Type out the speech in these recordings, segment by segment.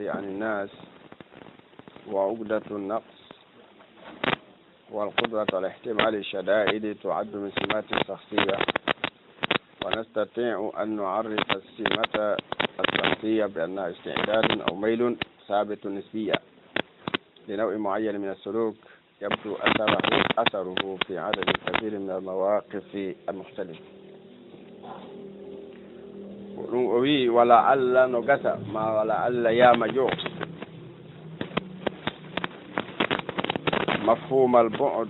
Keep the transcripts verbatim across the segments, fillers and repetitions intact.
عن الناس، وعقدة النقص، والقدرة على احتمال الشدائد تعد من سمات الشخصية، ونستطيع أن نعرف السمة الشخصية بأنها استعداد أو ميل ثابت نسبيا لنوع معين من السلوك، يبدو أثره، أثره في عدد كبير من المواقف المختلفة. Ko ɗum o wi'i, wala Alla no gasa, ma wala Alla yaama jo. Mafhumal bu'd,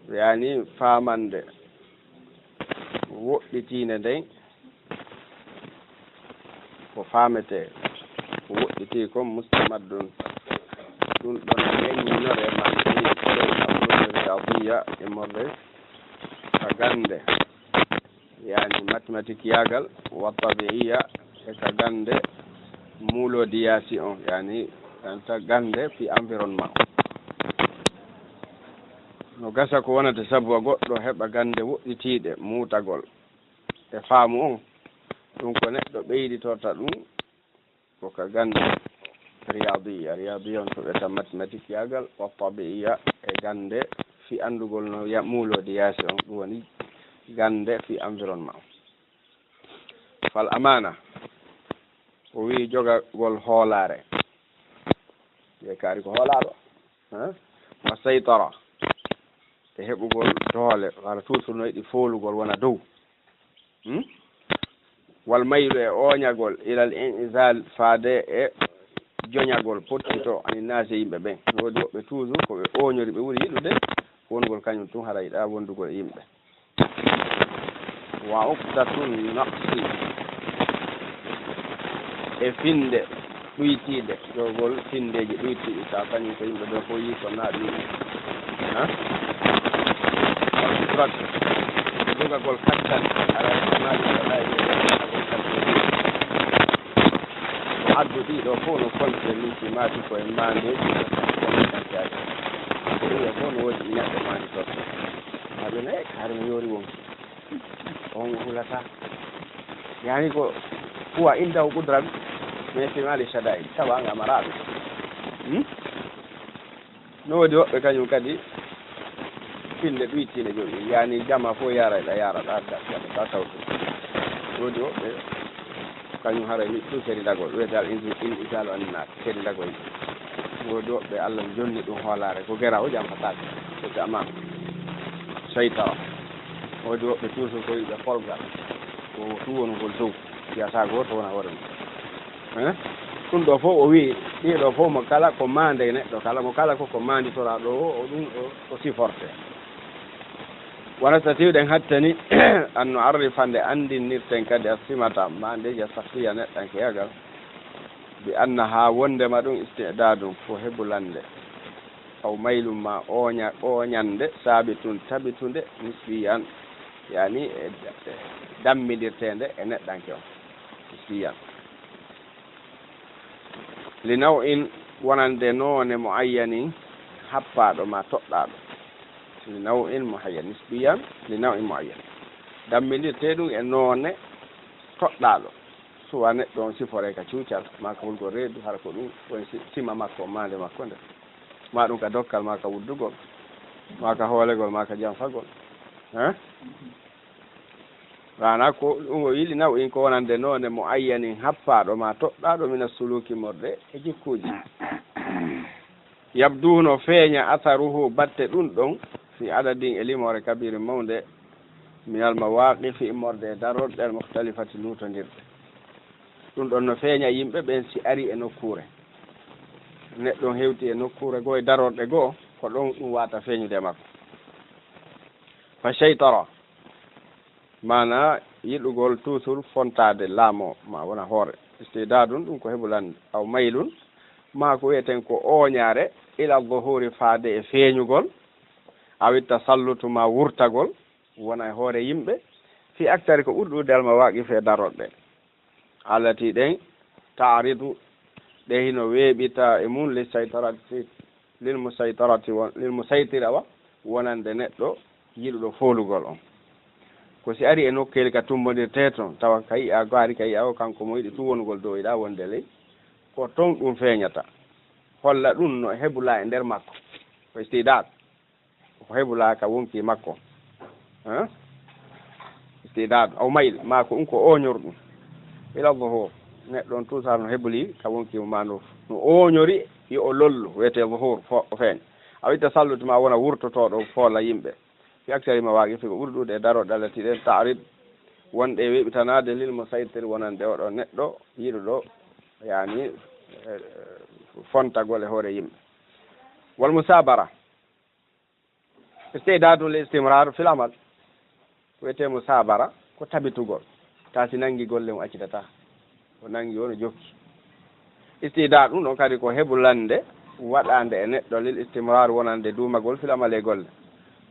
yani faamande woɗɗitiinde nden, ko faametee, ko woɗɗitii kon mustamaddun. Ɗum ɗon ñeññinore man ɗi koɗol abuloɓe riyadiya e morle ka gannde, yani mathématique yaagal, wa tabi'iya e ka gannde muulodiyasi on, yani anta gannde fi environnement on. No gasa ko wonata sabu a goɗɗo heɓa gannde woɗɗitiiɗe muutagol e faamu on, ɗum ko neɗɗo ɓeyditorta ɗum ko ka gannde riyadiya. Riyadiya on toɓeta mathématique yaagal, wa tabi'iya e gannde fi anndugol no ya-, muulodi yaasi on, ɗum woni gannde fi environnement on. Fal amaana, o wi'i jogagol hoolaare. Ye kaari ko hoolaaɗo, ha? Wa saytara, e heɓugol doole, wala toujours no yiɗi foolugol wona dow. Hmm? Wal maylu e ooñagol, ilal inzal, faade e joñagol, pottito, ani naasi yimɓe ɓen. No woodi woɓɓe toujours ko ɓe ooñori, ɓe ɓuri yiɗude wongol kañum tun, hara yiɗa wondugol e yimɓe. Wa uqdatun naqsi, e finde ɗuytiiɗe, jogol findeeji ɗuytiiɗi, tawa kañum ko yimɓe ɓe fof yii ko naa ɗum. Ha? Al qudrat, jogagol kattan, ala ihtimali ko ɗaay jogagol kattan. Ko addu ɗiɗo fof no konti e min simaati ko e maandeeji, ko ɗum e fof no woodi neɗɗo maanditorto. Aɓe nayi, haare mi yoori wonki. On hulata. Yani ko huwa indahu qudra, mais fi mali shada'i, tawa nga maraɓe. Hmm? No woodi woɓɓe kañum kadi finde ɗuytiinde jooni. Yani jama fof yara, ɗa yara, ɗa, ɗa, ɗa, ɗa tawtu. Woodi woɓɓe kañum haray mi ɗum seedidagol, wiyete al insi-, in isalu annas, seedidagol. Woodi woɓɓe Allah jonni ɗum hoolaare, ko gera o jamfataake, ko jama. Seytawa. Woodi woɓɓe toujours ko yiɓe polgal, ko ɗum wonugol dow, fiyata gooto wona hoore mum. Eh? Ɗum ɗo fof o wi'i, ɗii ɗo fof mo kala ko maande neɗɗo kala, mo kala ko ko maanditoraaɗo o, o ɗum o, o siforte. Wona so tiwɗen hattani, an no arri fande anndinirten kadi a simata, maandeeji a safiya neɗɗankeyagal, bi anna haa wondema ɗum isti'daadun ko hebulande, aw maylun ma ooña-, ooñande, saabitun tabitunde, nisbiyan, yani e, e dammindirteende e neɗɗanke on, nisbiyan. Li naw'in wonande noone mo ayyanin happaaɗo ma toɗɗaaɗo. Li naw'in mo hayya nisbiyan, li naw'in mo ayyan. Dammindirte ɗum e noone toɗɗaaɗo. Suwa neɗɗo on siforee ka cuucal, maa ka hulgol reedu, hara ko ɗum woni si-, sima makko, maande makko nde. Maa ɗum ka dokkal, maa ka wuddugol, maa ka hoolegol, maa ka janfagol. Hein? Maana ko ɗum o yiɗi naw'in ko wonande noone mo ayyanin happaaɗo maa toɗɗaaɗo mina suluki morde e jikkuuji. Yabdu no feeña atharuhu batte ɗum ɗon fi adadin e limoore kabirin mawnde minal mawaqifi immorde e darorɗe al mukhtalifati luutondirɗe. Ɗum ɗon no feeña yimɓe ɓen si ari e nokkuure. Neɗɗo on hewti e nokkuure goo e darorɗe goo, ko ɗon ɗum waata feeñude e makko. Fa shaytara, maana yiɗugol toujours fontaade laamo ma wona hoore. Istidadun ɗum ko hebulande, aw maylun, ma ko wiyeten ko ooñaare, ila dhuhuri faade e feeñugol, awi tasallutu ma wurtagol, wona e hoore yimɓe, fi aktari ko ɓuri ɗuuɗde al mawaqif e darorɗe. Allati ɗen taaridu ɗe hino weeɓita e mum li saytarati, lil musaytarati won, lil musaytira wa wonande neɗɗo yiɗuɗo foolugol on. Ko si ari e nokkeeli ka tumbondirtee ton, tawa ka yi'a, ko ari ka yi'a o, kanko mo yiɗi tun wonugol dow, yiɗaa wonde ley, ko ton ɗum feeñata. Holla ɗum no hebula e nder makko. Ko istidaad. Ko hebula ka wonki makko. Hein? Istidaad. Aw mayl, maa ko ɗum ko ooñor ɗum. Ila zuhur. Neɗɗo on toujours no hebuli ka wonki mum, maa no, no ooñori yo o lollu, wiyetee zuhur, fo-, o feeñ. Aw tasallut, maa wona wurtotooɗo foola yimɓe. Fi aksari mawaqifi, ko ɓuri ɗuuɗe e darorɗe Allah tiɗen ta'rid, wonɗe e weeɓitanaade lil musaytir, wonande oɗo neɗɗo yiɗuɗo, yaani, eh, fontagol e hoore yimɓe. Wal musabara, istidadun li istimrar fil amal. Ko wiyetee musabara, ko tabitugol. Taa si nangi golle mum accitataa. O nangi, o no jokki. Istidaad ɗum ɗon kadi ko hebulannde waɗaande e neɗɗo lil istimrar, wonande duumagol fil amali e golle.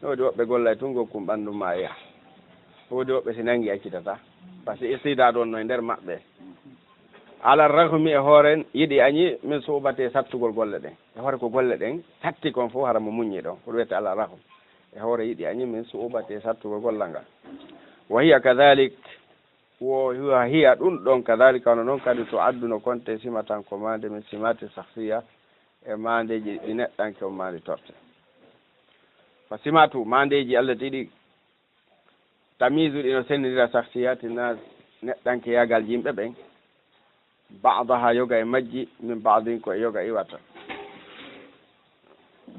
No woodi woɓɓe gollay tun gokkum ɓandu ma e yaha. No woodi woɓɓe si nangi accitataa. Par ce que istidaad on no e nder maɓɓe. Ala raghmi, e hoore yiɗi añi, min su'ubati, sattugol golle ɗen. E hoore ko golle ɗen satti kon fof, hara mo muññi ɗon. Ko ɗum wiyetee ala raghmi. E hoore yiɗi añi, min su'ubati, sattugol gollal ngal. Wa hiya kadhalik, Wo hiya, hiya ɗum ɗon, kadhalika, hono non kadi, to adduno konte simatan ko maande min simati shakhsiya, e maandeeji ɗi neɗɗanke on maanditorte. Fa simatu, maandeeji allati ɗi tamizu, ɗi no senndindira shakhsiyati nas, neɗɗankeyagal yimɓe ɓen, ba'daha, yoga e majji, min ba'din, ko e yoga iwata.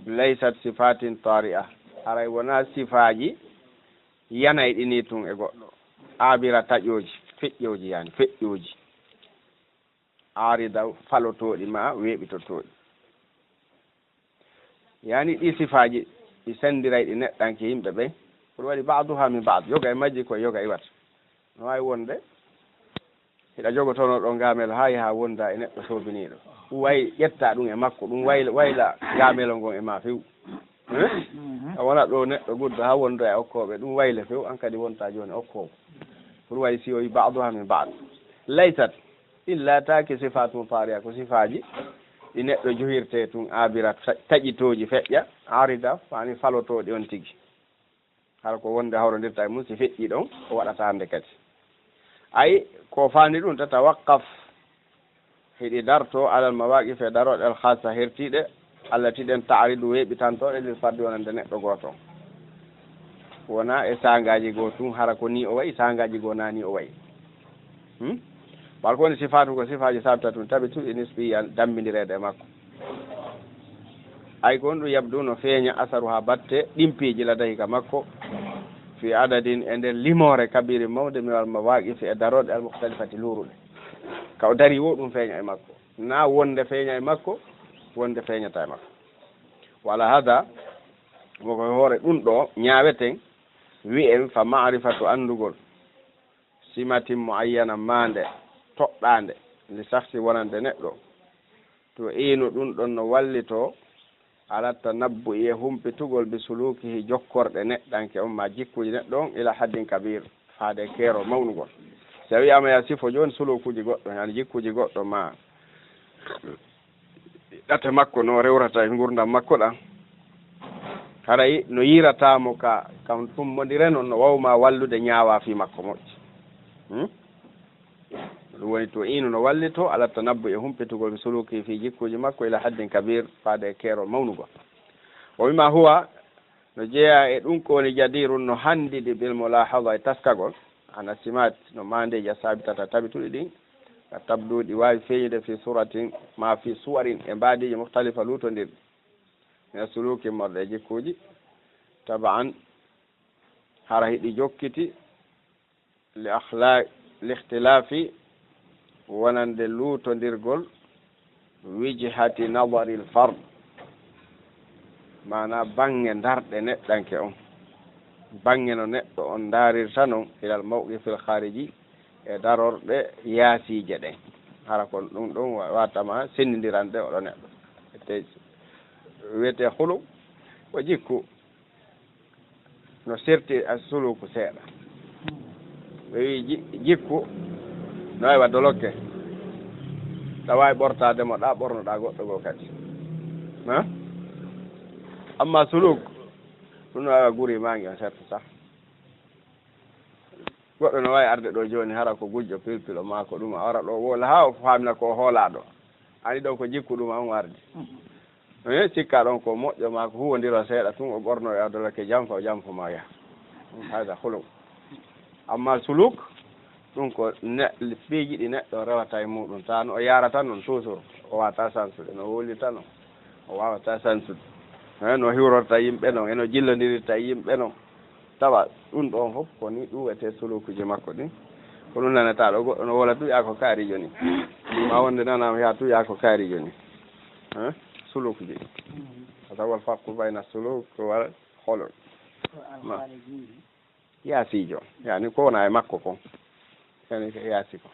Laysat sifatin tari'a, haray wonaa sifaaji yanayɗi ni tun e goɗɗo. Abira, taƴooji, feƴƴooji, yaani feƴƴooji. Arida, falotooɗi ma weeɓitotooɗi. Yaani ɗi sifaaji ɗi senndirayɗi neɗɗanke yimɓe ɓen, ko ɗum waɗi ba'duha min ba'd, yoga e majji ko e yoga iwata. No waawi wonde hiɗa jogotonoo ɗoo ngaamel haa yaha wonda e neɗɗo soobiniiɗo. Ɗum wayi ƴetta ɗum e makko, ɗum wayla, wayla ngaamelo ngon e maa few. Eh? Mhm. A wona ɗoo neɗɗo guddo haa wondoya e okkooɓe, ɗum wayle few, an kadi wonta jooni okkoowo. Ɗum wayi si o yi ba'duha min ba'd. Laysat, illa taaki sifatun tari'a, ko sifaaji ɗi neɗɗo johirtee tun, abira, ta-, taƴitooji feƴƴa, arida, faani falotooɗi on tigi. Hara ko wonde hawrondirta e mum, si feƴƴi ɗon, o waɗata hannde kadi. Ay, ko faandi ɗum, tatawaqqaf, hiɗi darto, alal mawaqif, e darooɗe, al khassa, hertiiɗe, allati, ɗen, ta'ridu, weeɓitantooɗe, lil fardi, wonande neɗɗo gooto. Wona e saangaaji goo tun, hara ko ni o wayi, saangaaji goo na ni o wayi. Hmm? Wal ko woni sifaatu ko sifaaji sabtatun tabituɗi nisbiyan dammbindireede e makko. Ay ko on ɗum yabdu no feeña asaru haa batte ɗimpiiji ladahi ka makko fi adadin e nder limoore kabiri mawnde minal mawaqifi e darooɗe al mukhtalifati luuruɗe. Ka o dari wo ɗum feeña e makko. Na wonde feeña e makko, wonde feeñata e makko. Wala hada, mo ko hoore ɗum ɗo ñaaweten, wi'en fa ma'rifatu anndugol. Simatin muayyana, maande toɗɗaande, li shakhsi wonande neɗɗo. To iinu ɗum ɗon no wallitoo, ala tanabbu'i e humpitugol bi sulukihi jokkorɗe neɗɗanke on ma jikkuuji neɗɗo on ila haddin kabir, faade e keerol mawnugol. Si a wi'aama ya sifo jooni sulukuuji goɗɗo, yani jikkuuji goɗɗo ma ɗate makko no rewrata e ngurdam makko ɗan. Haray no yiirata mo ka, kam tummondire non no wawma wallude ñaawa fii makko moƴƴi. Hmm? Ɗum woni to iinu no wallito ala tanabbu e humpitugol bi suluki fii jikkuuji makko ila haddin kabir faade e keerol mawnugol. O wima huwa no jeyaa e ɗum ko woni jadirun no handidi bil mulahada e taskagol. Ana simat no maandeeji a sabitata tabituɗi ɗin. Ka tabdu ɗi waawi feeñude fi suratin ma fi suwarin e mbaadiiji mukhtalifa luutondirɗi. Min suluki morɗe e jikkuuji. Taba'an hara hiɗi jokkiti li akhla-, li ikhtilafi wonande luutondirgol wijhati nadaril fard. Maana baŋŋe ndarɗe neɗɗanke on. Baŋŋe no neɗɗo on ndaarirta non ilal mawqifil khariji e darorɗe yaasiije ɗen. Hara kon ɗum ɗum wa-, watama senndindiranɗe oɗo neɗɗo. Ete wiyetee khuluq ko jikku no serti a suluku seeɗa. Ɓe wi ji-, jikku no wawi wadde lokke. Ɗa wawi ɓortade mo ɗa ɓornoɗa goɗɗo goo kadi. Ha? Amma suluk, ɗum no wawi guri mangi on serti sah. Goɗɗo no waawi arde ɗo jooni, hara ko gujjo pilpilo maa ko ɗum, a ara ɗo woola haa o faamina ko o hoolaaɗo. Ani ɗo ko jikku ɗum on ardi. E cikka ɗon ko moƴƴo maa ko huwondiro seeɗa tun, o ɓorno e adolake jamfa, o jamfo maa yaha. Ɗum hayda huluk. Amma suluk, ɗum ko ne-, piiji ɗi neɗɗo rewata e muɗum. Taa no o yarata non toujours, o waata sansude, no wowlirta non, o waawata sansude. E no hiwrorta yimɓe non, e no jillondirirta e yimɓe non. Tawa ɗum ɗon fof ko ni ɗum wiyetee suluukuuji makko ɗin. Ko ɗum nanata ɗo goɗɗo no wola tu yaa ko kaarijo ni. Ma wonde nanaama yaa tu yaa ko kaarijo ni. E suluukuuji ɗin. A tawa wal farqu bayna suluuk wal huluk. Ma. Yaasiijo. Yani ko wona e makko kon. Yani ko yaasi kon.